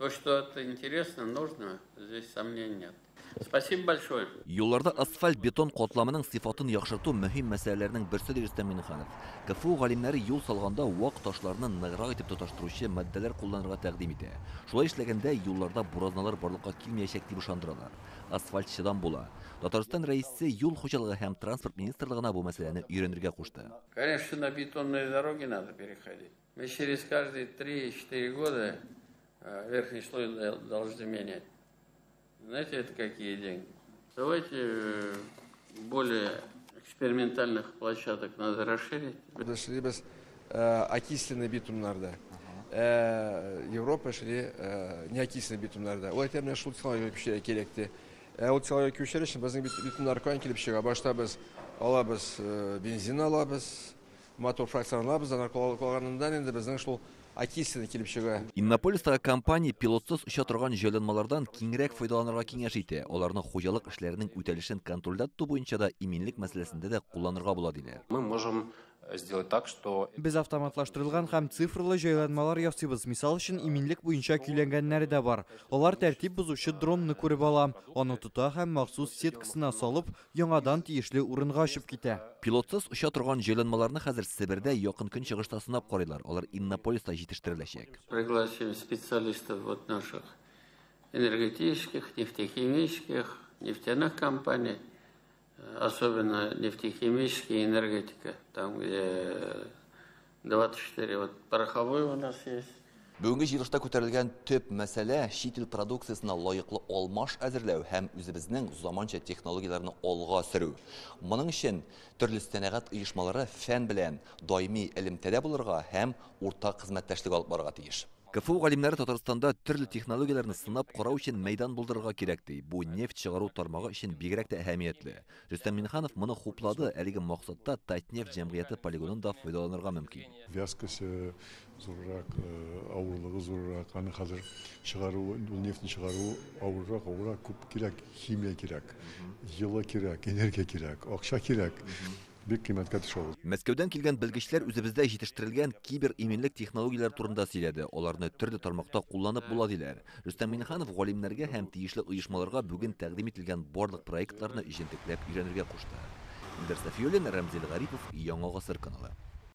То, что это интересно, нужно, здесь сомнений нет. Спасибо большое. Юлларда асфальт-бетон катламының сыйфатын яхшырту мөһим мәсьәләләрнең берсе, ди Рөстәм Миңнеханов. КФУ галимнәре юл салганда вак ташларны ныграк итеп тоташтыручы матдәләр кулланырга тәкъдим итә. Шулай эшләгәндә юлларда буразналар барлыкка килмәячәк дип ышандыралар. Асфальт чыдам була. Татарстан Рәисе юл хуҗалыгы һәм транспорт министрлыгына бу мәсьәләне өйрәнергә кушты. Конечно, на бетонные дороги надо переходить. Мы через каждые 3-4 года верхний слой должны менять. Знаете, это какие деньги? Давайте более экспериментальных площадок надо расширить. Без эшлибез окисленный битумнарда. Европа эшли неокисленный битумнарда. Ул әйтә, менә шул технология күчәргә кирәк ди. Ул технология күчәр өчен безнең битумнар каян килеп чыга? Башта без алабыз, бензин алабыз, мотор фракцияларын алабыз, аннан калганыннан инде безнең шул окисленный килеп чыга. Иннополистагы компания пилотсыз оча торган җайланмалардан киңрәк файдаланырга киңәш итә. Аларны хуҗалык эшләренең үтәлешен контрольдә тоту буенча да, иминлек мәсьәләсендә дә кулланырга була, диләр. Мы можем сделать так, что Без автоматлаштырылган һәм цифрлы җайланмалар ясыйбыз. Мисал өчен, иминлек буенча көйләнгәннәре дә бар. Алар тәртип бозучы дронны күреп ала, аны тота һәм махсус сеткасына салып, яңадан тиешле урынга очып китә. Пилотсыз оча торган җайланмаларны хәзер Себердә, Якын Көнчыгышта сынап карыйлар. Алар Иннополиста җитештереләчәк. Пригласим специалистов вот наших энергетических, нефтехимических, нефтяных компаний, особенно нефтехимические, энергетика, там, где 24 вот пороховой у нас есть. Бүгенге җыелышта күтәрелгән төп мәсьәлә чит ил продукциясенә лаеклы алмаш әзерләү һәм үзебезнең заманча технологияләрне алга сөрү. Моның өчен төрле сәнәгать оешмалары фән белән даими элемтәдә булырга һәм уртак хезмәттәшлек алып барырга тиеш. КФУ галимнәре Татарстанда төрле технологияләрне сынап карау өчен мәйдан булдырырга кирәк ди. Бу нефть чыгару тармагы өчен бигрәк тә әһәмиятле. Рөстәм Миңнеханов моны хуплады. Әлеге максатта Татнефть җәмгыяте полигонын да файдаланырга мөмкин. Вязкосы зуррак, авырлыгы зуррак, аны хәзер чыгару, ул нефтьне чыгару авыррак, авыррак, күп кирәк, химия кирәк, җылы кирәк, энергия кирәк, акча кирәк. Бик кыйммәткә төшә ул. Мәскәүдән килгән белгечләр үзебездә җитештерелгән кибер иминлек технологияләре турында сөйләде. Аларны төрле тармакта кулланып була диләр. Рөстәм Миңнеханов галимнәргә һәм тиешле оешмаларга бүген тәкъдим ителгән барлык проектларны җентекләп өйрәнергә кушты. Илдар Сафиуллин, Рәмзил Гарипов, Яңа Гасыр каналы.